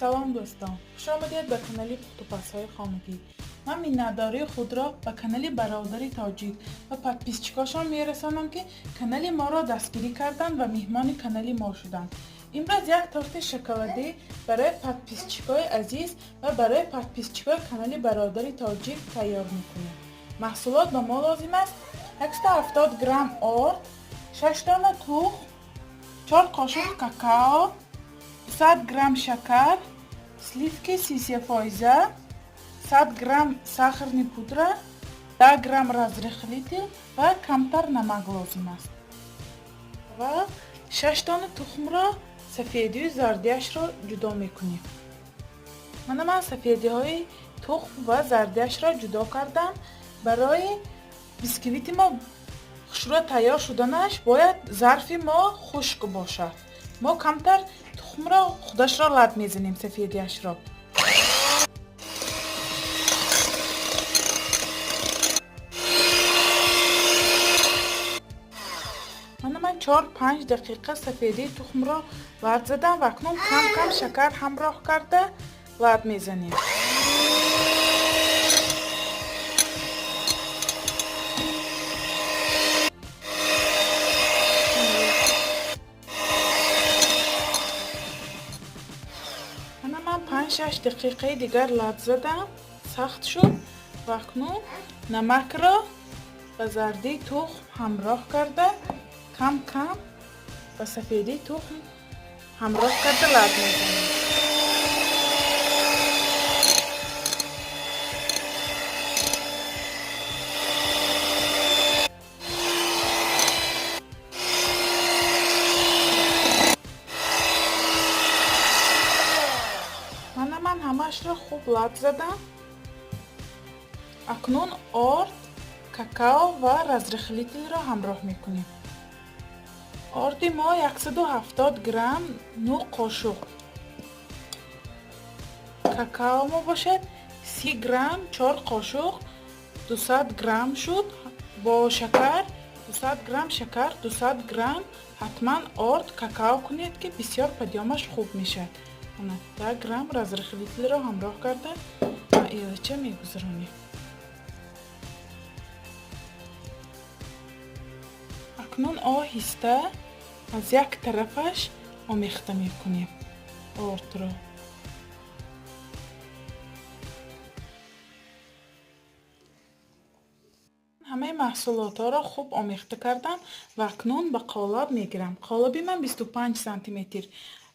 Салом, дӯстон, хуш омадед ба канали Пухтупазҳои хонагӣ. Ман миннатдории худро ба канали Бародари Тоҷик ва подписчикошон мерасонам, ки канали моро дастгирӣ карданд ва меҳмони канали мо шуданд. Имрӯз як торти шоколадӣ барои подписчикои азиз ва барои подписчикои канали Бародари Тоҷик тайёр мекунем. Маҳсулот ба мо лозим аст: 170 грамм орд, 6 дона тухм, 4 қошуқ какао, 200 грамм шакар, сливки 33 фоиза, 100 грамм сахарный пудра, 10 грамм разрыхлитель ва камтар намак лозим аст. Ва 6 дона тухмро сафедию зардиашро ҷудо мекунем. Мана, ман сафедиҳои тухм ва зардиашро ҷудо кардам. Барои бисквити мо хушрӯ тайёр шуданаш бояд зарфи мо хушк бошад. Мо камтар тухмро худашро лат мезанем, сафедиашро. Мана, ман 4-5 дақиқа сафедии тухмро лат задам ва акнун кам кам шакар ҳамроҳ карда лат мезанем. Мана, ман 5-6 дақиқаи дигар лат задам, сахт шуд ва акнун намакро ба зардии тухм ҳамроҳ карда, кам кам ба сафедии тухм ҳамроҳ карда лат мезанем. Мана, ман ҳамаашро хуб лат задам. Акнун орд, какао ва разрыхлительро ҳамроҳ мекунем. Орди мо 170 грамм, 9 қошуқ. Какао мо бошад 30 грамм, 4 қошуқ, 200 грамм шуд. Бо шакар 200 грамм шакар, 200 грамм ҳатман орд, какао кунед, ки бисёр подъёмаш хуб мешавад. Ана, 10 грамм разрыхлительро ҳамроҳ карда, илача мегузаронем. Акнун оҳиста аз як тарафаш омехта мекунем ордро. Ҳамаи маҳсулотҳоро хуб омехта кардам ва акнун ба қолаб мегирам. Қолаби ман 25 сантиметр,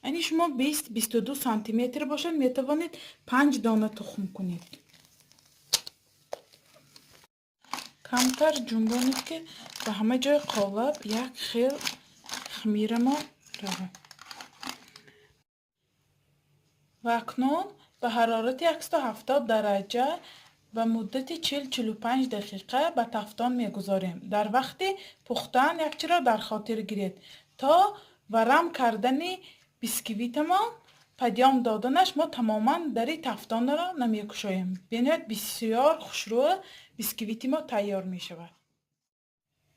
яъне шумо 20-22 сантиметр бошад, метавонед панҷ дона тухм кунед. Камтар ҷунбонед, ки ба ҳама ҷои қолаб як хел хамирамо равад. Ва акнун ба ҳарорати 170 дараҷа ба муддати 40-45 дақиқа ба тафтон мегузорем. Дар вақти пухтан як чиро дар хотир гиред: то варам кардани бисквитамон, подъём доданаш, мо тамоман дари тафтонро намекушоем. Бениҳоят бисёр хушрӯ бисквити мо тайёр мешавад.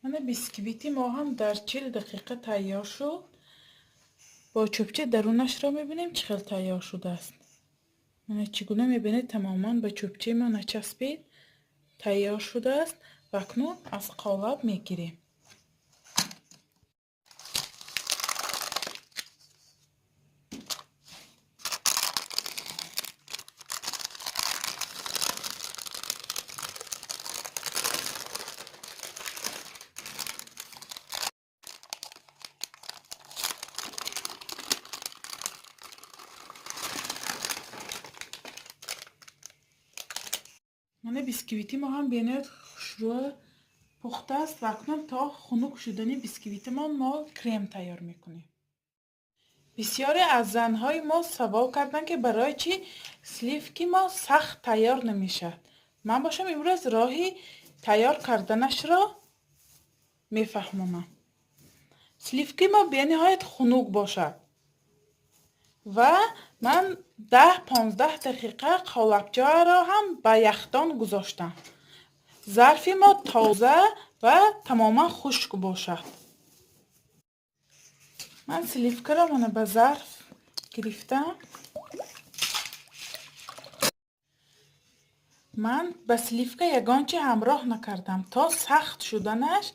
Мана, бисквити мо ҳам дар 40 дақиқа тайёр шуд. Бо чӯбча дарунашро мебинем, чӣ хел тайёр шудааст. Мана, чӣ гуна мебинед, тамоман ба чӯбчаи мо начаспид, тайёр шудааст ва акнун аз қолаб мегирем. Мана, бисквити мо ҳам бениҳоят хушрӯ пухтааст ва акнун то хунук шудани бисквитамон мо крем тайёр мекунем. Бисёре аз занҳои мо савол карданд, ки барои чӣ сливки мо сахт тайёр намешавад. Ман бошам имрӯз роҳи тайёр карданашро мефаҳмонам. Сливки мо бениҳоят хунук бошад ва ман 10-15 дақиқа қолабчаро ҳам ба яхдон гузоштам. Зарфи мо тоза ва тамоман хушк бошад. Ман сливкаро мана ба зарф гирифтам. Ман ба сливка ягон чи ҳамроҳ накардам. То сахт шуданаш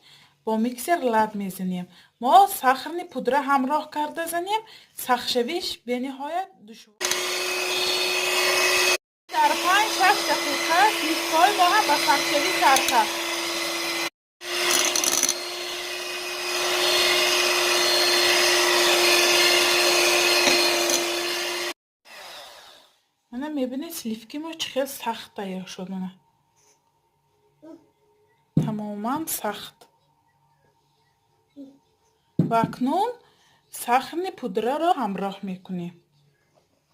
бо миксер лат мезанем. Мо сахарный пудра ҳамроҳ карда занем, сахтшавиш бениҳоят душвор. Дар 5-6 дақиқа сливкаҳои мо ҳам ба сахтшавӣ сар кард. Мана, мебинед, сливки мо чӣ хел сахт тайёр шуд. Мана, тамоман сахт. Ва акнун сахарный пудраро ҳамроҳ мекунем.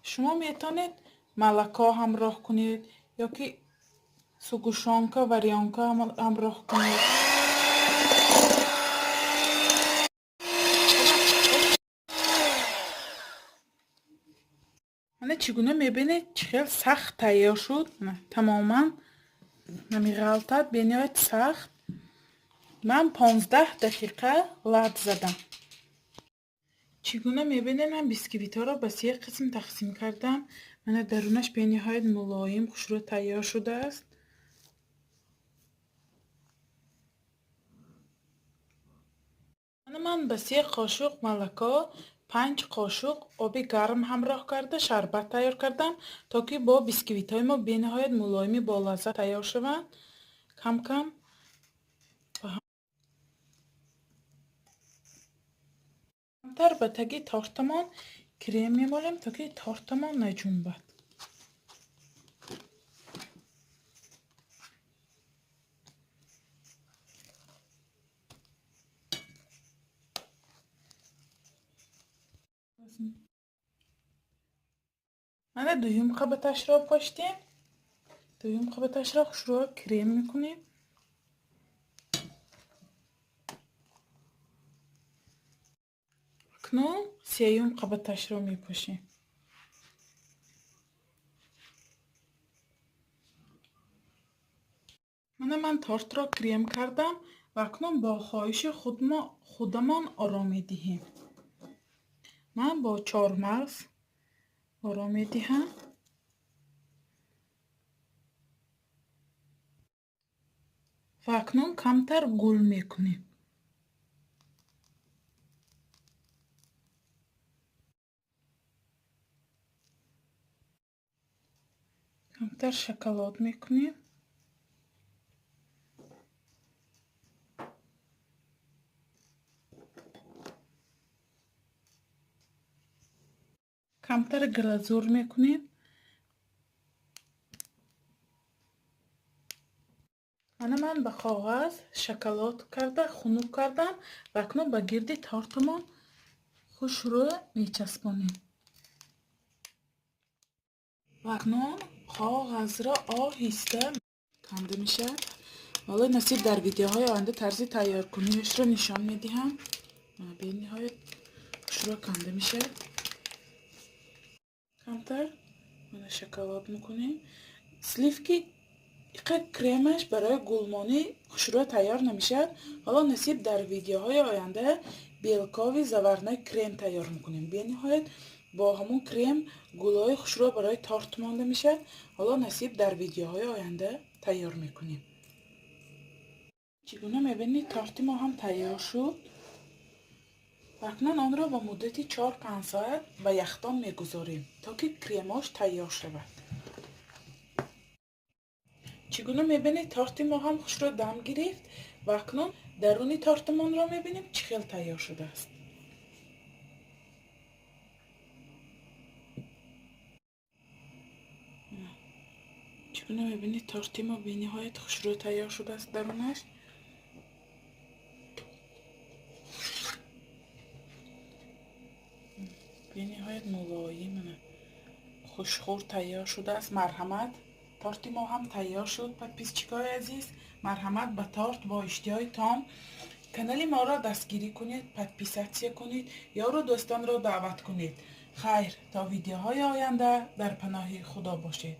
Шумо метавонед молоко ҳамроҳ кунед ё ки сгущёнка, варёнка ҳамроҳ кунед. Мана, чӣ гуна мебинед, чӣ хел сахт тайёр шуд. Тамоман намеғалтад, бениҳоят сахт. Ман 15 дақиқа лат задам. Чӣ гуна мебинед, ман бисквитҳоро ба се қисм тақсим кардам. Мана, дарунаш бениҳоят мулоим, хушрӯ тайёр шудааст. Мана, ман ба 3 қошуқ молоко 5 қошуқ оби гарм ҳамроҳ карда, шарбат тайёр кардам, то ки бо бисквитҳои мо бениҳоят мулоими болаззат тайёр шаванд. Кам кам камтар ба таги тортамон крем мемолем, то ки тортамон наҷунбад. Мана, дуюм қабаташро поштем. Дуюм қабаташро хушрӯ крем мекунем. Акнун сеюм қабаташро мепӯшем. Мана, ман тортро крем кардам ва акнун бо хоҳиши худамон оро медиҳем. Ман бо чормағз оро медиҳам. Ва акнун камтар гул мекунем. Камтар шоколад мекунем. Камтар глазур мекунем. Мана, ман ба коғаз шоколад карда хунук кардам ва акнун ба гирди тортамон хушрӯ мечаспонем. Ва акнун коғазро оҳиста канда мешавад. Ҳоло, насиб, дар видеоҳои оянда тарзи тайёркуниашро нишон медиҳам. Бениҳоят хушрӯ канда мешавад. Камтар мана шоколад мекунем. Сливки иқа кремаш барои гулмонӣ хушрӯ тайёр намешавад. Ҳоло, насиб, дар видеоҳои оянда белковый заварной крем тайёр мекунем. Бениҳоят бо ҳамун крем гулҳои хушрӯ барои торт монда мешавад. Ҳоло, насиб, дар видеоҳои оянда тайёр мекунем. Чӣ гуна мебинед, торти мо ҳам тайёр шуд. Акнун онро ба муддати 4-5 соат ба яхдон мегузорем, то ки кремош тайёр шавад. Чӣ гуна мебинед, торти мо ҳам хушрӯ дам гирифт ва акнун даруни тортамонро мебинем, чӣ хел тайёр шудааст. Чӣ гуна мебинед, торти мо бениҳоят хушрӯ тайёр шудааст дарунаш. Бениҳоят мулоим, хушхӯр тайёр шудааст. Марҳамат, торти мо ҳам тайёр шуд. Подписчикои азиз, марҳамат, ба торт бо иштиҳои том. Канали моро дастгирӣ кунед, подписаться кунед, ёру дӯстонро даъват кунед. Хайр, то видеоҳои оянда дар паноҳи Худо бошед.